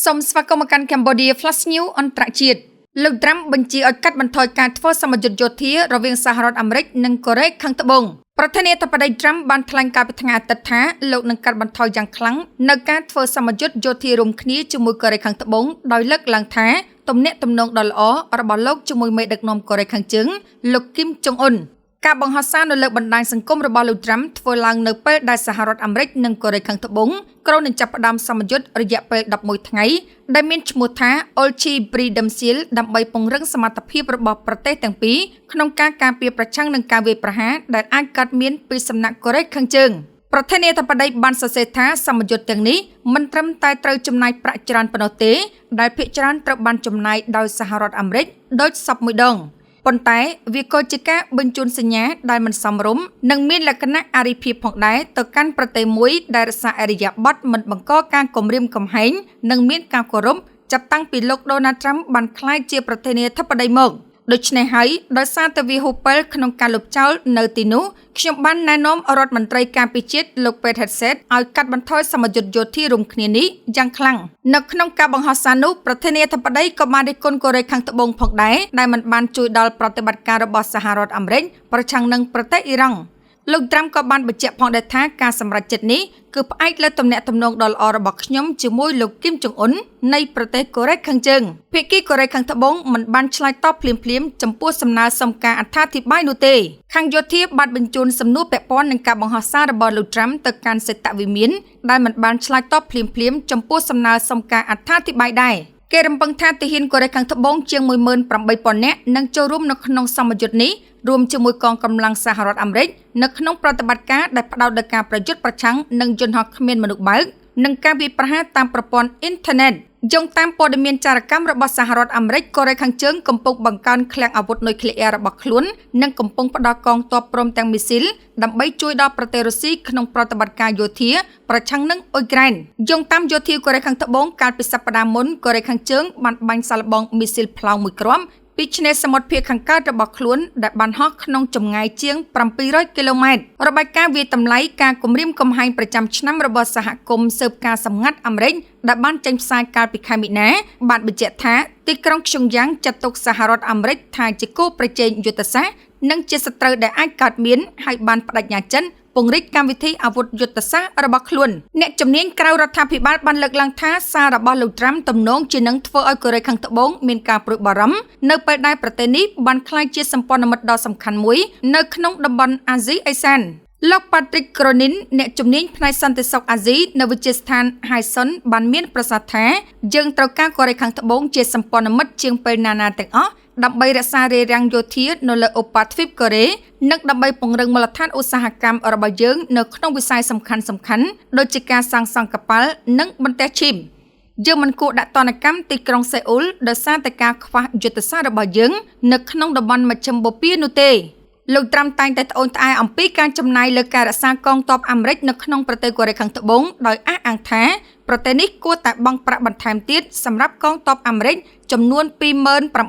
សូមស្វាគមន៍មកកាន់ Cambodia Flash News អន្តរជាតិលោកត្រាំបញ្ជាឲ្យកាត់បន្ថយការធ្វើសមយុទ្ធយោធារវាងសហរដ្ឋអាមេរិកនិងកូរ៉េខាងត្បូងប្រធានាធិបតីត្រាំបានថ្លែងកាលពីថ្ងៃអាទិត្យថាលោកនឹងកាត់បន្ថយយ៉ាងខ្លាំងនូវការធ្វើសមយុទ្ធយោធារួមគ្នាជាមួយកូរ៉េខាងត្បូងដោយលើកឡើងថាទំនាក់ទំនងដ៏ល្អរបស់លោកជាមួយមេដឹកនាំកូរ៉េខាងជើងលោកគីមចុងអ៊ុនការបង្ហោះសារនៅលើបណ្ដាញសង្គមរបស់លោកត្រាំធ្វើឡើងនៅពេលដែលសហរដ្ឋអាមេរិកនិងកូរ៉េខាងត្បូងគ្រោងនឹងចាប់ផ្ដើមសមយុទ្ធរយៈពេល11ថ្ងៃដែលមានឈ្មោះថា Ulchi Freedom Shield ដើម្បីពង្រឹងសមត្ថភាពរបស់ប្រទេសទាំងពីរក្នុងការការពារប្រឆាំងនឹងការវាយប្រហារដែលអាចកើតមានពីសំណាក់កូរ៉េខាងជើងប្រធានាធិបតីបានសរសេរថាសមយុទ្ធទាំងនេះមិនត្រឹមតែត្រូវចំណាយប្រាក់ច្រើនប៉ុណ្ណោះទេដែលភាគច្រើនត្រូវបានចំណាយដោយសហរដ្ឋអាមេរិកដូចសព្វមួយដងប៉ុន្តែវាក៏ជាការបញ្ជូនសញ្ញាដែលមិនសមរម្យនិងមានលក្ខណៈអរិភាពផងដែរទៅកាន់ប្រទេសមួយដែលរក្សាឥរិយាបថមិនបង្កការគំរាមកំហែងនិងមានការគោរពចាប់តាំងពីលោកដូណាល់ត្រាំបានក្លាយជាប្រធានាធិបតីមកដូច្នេះហើយដោយសារតែវាហួសពេលក្នុងការលុបចោលនៅទីនោះខ្ញុំបានណែនាំរដ្ឋមន្ត្រីការពារជាតិលោកពេតហេតសេតឲ្យកាត់បន្ថយសមយុទ្ធយោធារួមគ្នានេះយ៉ាងខ្លាំងនៅក្នុងការបង្ហោះសារនោះប្រធានាធិបតីក៏បានរិះគន់កូរ៉េខាងត្បូងផងដែរដែលមិនបានជួយដល់ប្រតិបត្តិការរបស់សហរដ្ឋអាមេរិកប្រឆាំងនឹងប្រទេសអ៊ីរ៉ង់លោកត្រាំក៏បានបញ្ជាក់ផងដែរថាការសម្រេចចិត្តនេះគឺផ្អែកលើទំនាក់ទំនងដ៏ល្អរបស់ខ្ញុំជាមួយលោកគីមចុងអ៊ុននៃប្រទេសកូរ៉េខាងជើងភាគីកូរ៉េខាងត្បូងមិនបានឆ្លើយតបភ្លាមៗចំពោះសំណើសុំការអត្ថាធិប្បាយនោះទេខាងយោធាបានបញ្ជូនសំណួរពាក់ព័ន្ធនឹងការបង្ហោះសាររបស់លោកត្រាំទៅកាន់សេតវិមានដែលមិនបានឆ្លើយតបភ្លាមៗចំពោះសំណើសុំការអត្ថាធិប្បាយដែរគេរំពឹងថាទាហានកូរ៉េខាងត្បូងជាង18000នាក់នឹងចូលរួមនៅក្នុងសមយុទ្ធនេះរួមជាមួយកងកម្លាំងសហរដ្ឋអាមេរិកនៅក្នុងប្រតិបត្តិការដែលផ្ដោតលើការប្រយុទ្ធប្រឆាំងនឹងយន្តហោះគ្មានមនុស្សបើកនិងការវាយប្រហារតាមប្រព័ន្ធអ៊ីនធឺណិតយោងតាមព័ត៌មានចារកម្មរបស់សហរដ្ឋអាមេរិកកូរ៉េខាងជើងកំពុងបង្កើនឃ្លាំងអាវុធនុយក្លេអ៊ែររបស់ខ្លួននិងកំពុងផ្ដល់កងទ័ពព្រមទាំងមីស៊ីលដើម្បីជួយដល់ប្រទេសរុស្ស៊ីក្នុងប្រតិបត្តិការយោធាប្រឆាំងនឹងអ៊ុយក្រែនយោងតាមយោធាកូរ៉េខាងត្បូងកាលពីសប្តាហ៍មុនកូរ៉េខាងជើងបានបាញ់សាឡបងមីស៊ីលផ្លោងមួយគ្រាប់ពីឆ្នេរសមុទ្រភាគខាងកើតរបស់ខ្លួនដែលបានហោះក្នុងចម្ងាយជាង700គីឡូម៉ែត្ររបាយការណ៍វាយតម្លៃការគំរាមកំហែងប្រចាំឆ្នាំរបស់សហគមន៍ស៊ើបការសម្ងាត់អាមេរិកដែលបានចេញផ្សាយកាលពីខែមីនាបានបញ្ជាក់ថាទីក្រុងព្យុងយ៉ាងចាត់ទុកសហរដ្ឋអាមេរិកថាជាគូប្រជែងយុទ្ធសាស្ត្រនិងជាសត្រូវដែលអាចកើតមានហើយបានប្តេជ្ញាចិត្តពង្រីកកម្មវិធីអាវុធយុទ្ធសាស្ត្ររបស់ខ្លួនអ្នកជំនាញក្រៅរដ្ឋាភិបាលបានលើកឡើងថាសាររបស់លោកត្រាំទំនងជានឹងធ្វើឲ្យកូរ៉េខាងត្បូងមានការព្រួយបារម្ភនៅពេលដែលប្រទេសនេះបានក្លាយជាសម្ព័ន្ធមិត្តដ៏សំខាន់មួយនៅក្នុងតំបន់អាស៊ីអេសានលោក Patrick Cronin អ្នកជំនាញផ្នែកសន្តិសុខអាស៊ីនៅវិទ្យាស្ថាន Hudson បានមានប្រសាសន៍ថាយើងត្រូវការកូរ៉េខាងត្បូងជាសម្ព័ន្ធមិត្តជាងពេលណាៗទាំងអស់ដើម្បីរក្សារារាំងយោធានៅលើឧបទ្វីបកូរ៉េនិងដើម្បីពង្រឹងមូលដ្ឋានឧស្សាហកម្មរបស់យើងនៅក្នុងវិស័យសំខាន់ៗដូចជាការសាងសង់កប៉ាល់និងបន្ទះឈីបយើងមិនគួរដាក់ទណ្ឌកម្មទីក្រុងសេអ៊ូលដោយសារតែការខ្វះយុទ្ធសាស្ត្ររបស់យើងនៅក្នុងតំបន់មជ្ឈិមបូព៌ានោះទេលោកត្រាំតែងតែត្អូញត្អែរអំពីការចំណាយលើការរក្សាកងទ័ពអាមេរិកនៅក្នុងប្រទេសកូរ៉េខាងត្បូងដោយអះអាងថាប្រទេសនេះគួរតែបង់ប្រាក់បន្ថែមទៀតសម្រាប់កងទ័ពអាមេរិកចំនួន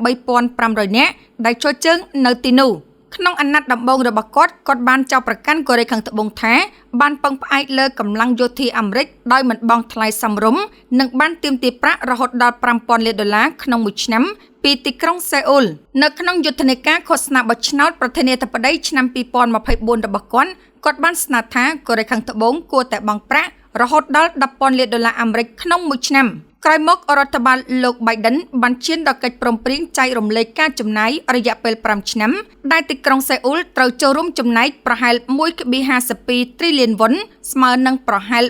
28500នាក់ដែលឈរជើងនៅទីនោះក្នុងអាណត្តិដំបូងរបស់គាត់គាត់បានចោទប្រកាន់កូរ៉េខាងត្បូងថាបានពឹងផ្អែកលើកម្លាំងយោធាអាមេរិកដោយមិនបង់ថ្លៃសមរម្យនិងបានទាមទារប្រាក់រហូតដល់5000លានដុល្លារក្នុងមួយឆ្នាំពីទីក្រុងសេអ៊ូលនៅក្នុងយុទ្ធនាការឃោសនាបោះឆ្នោតប្រធានាធិបតីឆ្នាំ2024របស់គាត់គាត់បានស្នើថាកូរ៉េខាងត្បូងគួរតែបង់ប្រាក់រហូតដល់10,000លានដុល្លារអាមេរិកក្នុងមួយឆ្នាំក្រោយមករដ្ឋបាលលោក Biden បានឈានដល់កិច្ចព្រមព្រៀងចែករំលែកការចំណាយរយៈពេល5ឆ្នាំដែលទីក្រុងសេអ៊ូលត្រូវចូលរួមចំណែកប្រហែល 1.52 ទ្រីលានវ៉ុនស្មើនឹងប្រហែល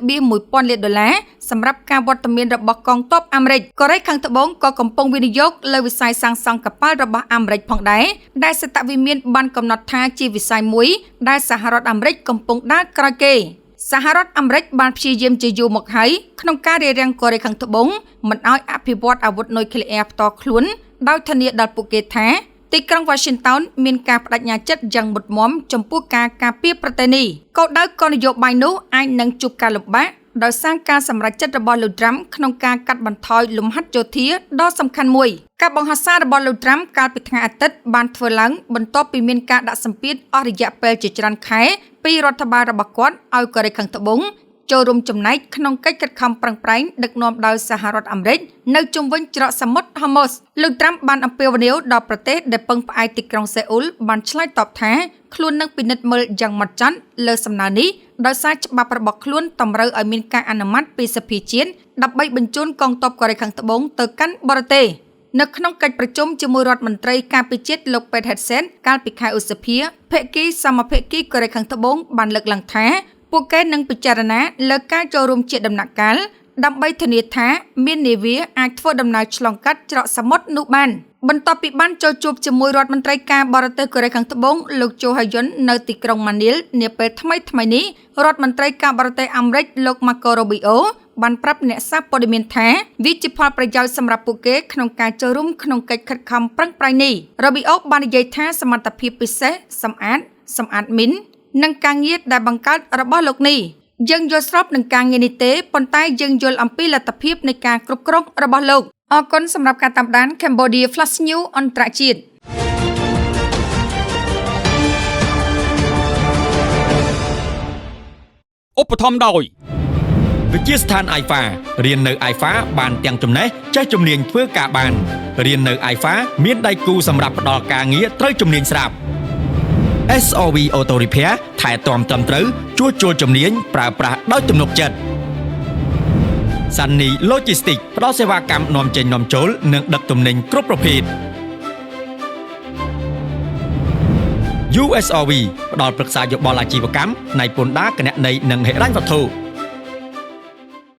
1.1 ពាន់លានដុល្លារសម្រាប់ការវត្តមានរបស់កងទ័ពអាមេរិកកូរ៉េខាងត្បូងក៏កំពុងវិនិយោគលើវិស័យសាងសង់កប៉ាល់របស់អាមេរិកផងដែរដែលសេតវិមានបានកំណត់ថាជាវិស័យមួយដែលសហរដ្ឋអាមេរិកកំពុងដើរក្រោយគេសហរដ្ឋអាមេរិកបានព្យាយាមជាយូរមកហើយក្នុងការរារាំងកូរ៉េខាងត្បូងមិនឲ្យអភិវឌ្ឍអាវុធនុយក្លេអ៊ែរផ្ទាល់ខ្លួនដោយធានាដល់ពួកគេថាទីក្រុង Washington មានការប្តេជ្ញាចិត្តយ៉ាងមុតមាំចំពោះការការពារប្រទេសនេះគោលដៅកនយោបាយនោះអាចនឹងជួបការលំបាកដោយសារការសម្រេចចិត្តរបស់លោកត្រាំក្នុងការកាត់បន្ថយលំហាត់យោធាដ៏សំខាន់មួយការបង្ហោះសាររបស់លោកត្រាំកាលពីថ្ងៃអាទិត្យបានធ្វើឡើងបន្ទាប់ពីមានការដាក់សម្ពាធអស់រយៈពេលជាច្រើនខែពីរដ្ឋបាលរបស់គាត់ឲ្យកូរ៉េខាងត្បូង ចូលរួមចំណែកក្នុងកិច្ចខិតខំប្រឹងប្រែងដឹកនាំដោយសហរដ្ឋអាមេរិកនៅជុំវិញច្រកសមុទ្រហូម៉ូសលោកត្រាំបានអំពាវនាវដល់ប្រទេសដែលពឹងផ្អែកទីក្រុងសេអ៊ូលបានឆ្លើយតបថាខ្លួននឹងពិនិត្យមើលយ៉ាងម៉ត់ចត់លើសំណើនេះដោយសារច្បាប់របស់ខ្លួនតម្រូវឲ្យមានការអនុម័តពីសភាជាតិដើម្បីបញ្ជូនកងទ័ពកូរ៉េខាងត្បូងទៅកាន់បរទេសនៅក្នុងកិច្ចប្រជុំជាមួយរដ្ឋមន្ត្រីការពារជាតិលោកពេតហេតសេនកាលពីខែឧសភាភាគីសមភាគីកូរ៉េខាងត្បូងបានលើកឡើងថាពួកគេនឹងពិចារណាលើការចូលរួមជាដំណាក់កាលដើម្បីធានាថាមាននាវាអាចធ្វើដំណើរឆ្លងកាត់ច្រកសមុទ្រនោះបានបន្ទាប់ពីបានចូលជួបជាមួយរដ្ឋមន្ត្រីការបរទេសកូរ៉េខាងត្បូងលោកជូហាយុននៅទីក្រុងម៉ានីលនាពេលថ្មីៗនេះរដ្ឋមន្ត្រីការបរទេសអាមេរិកលោកម៉ាកូរូប៊ីអូបានប្រាប់អ្នកសារព័ត៌មានថាវាជាផលប្រយោជន៍សម្រាប់ពួកគេក្នុងការចូលរួមក្នុងកិច្ចខិតខំប្រឹងប្រែងនេះរូប៊ីអូបាននិយាយថាសមត្ថភាពពិសេសសម្អាតសម្អាតមីននិងការងារដែលបង្កើតរបស់លោកនេះយើងយល់ស្របនឹងការងារនេះទេប៉ុន្តែយើងយល់អំពីលទ្ធភាពនៃការគ្រប់គ្រងរបស់លោកអរគុណសម្រាប់ការតាមដាន Cambodia Flash News អន្តរជាតិ ឧបត្ថម្ភដោយ វិទ្យាស្ថាន IFA រៀននៅ IFA បានទាំងចំណេះចេះជំនាញធ្វើការបានរៀននៅ IFA មានដៃគូសម្រាប់ផ្ដល់ការងារត្រូវជំនាញស្រាប់ SOV Auto Repair ថែទាំត្រឹមត្រូវជួសជុលជំនាញប្រើប្រាស់ដោយទំនុកចិត្ត Sunny Logistics ផ្ដល់សេវាកម្មនាំចេញនាំចូលនិងដឹកទំនិញគ្រប់ប្រភេទ USRV ផ្ដល់ប្រឹក្សាយោបល់អាជីវកម្មផ្នែកពន្ធដារគណនេយ្យនិងហិរញ្ញវត្ថុ។